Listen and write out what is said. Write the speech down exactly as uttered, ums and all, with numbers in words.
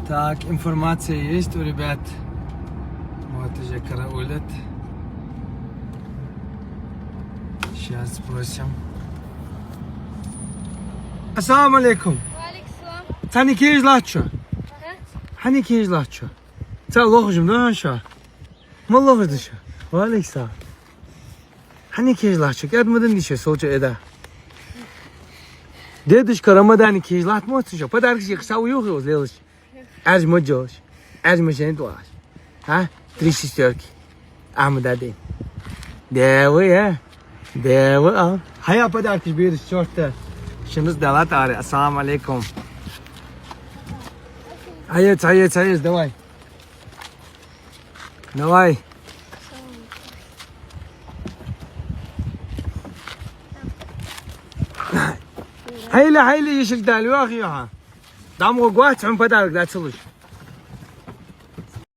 Так, информация есть у ребят. Вот уже караулят. Сейчас спросим. Ассаламу алейкум. Ва алейкум салам. Цхьанне кежа латт шо? А? Хьанне кежа латт шо? Цхьа лохаш ма да шо? Ма лохаш да шо? Ва алейкум салам. Хьанне кежа латт шо? КӀаьда ма данди шо, сол чу эда. Дедушка Рамадане кежа латт моцци шо? Подаркаш йихса уюхи оз лелаш. Аж ма джолаш. Аж ма шен тлаш. А? Три шестерки. Ахмада ден. Дева, я? Дева, а? Хьая подаркаш бераш чёрта. Шинус далат аре. Ассаламу алейкум. Хьая, хьая, хьая, давай. Давай. Хьайла, хьайла, ешилг дал, вахиха. Дамго гуац, хьун подарок дац луш.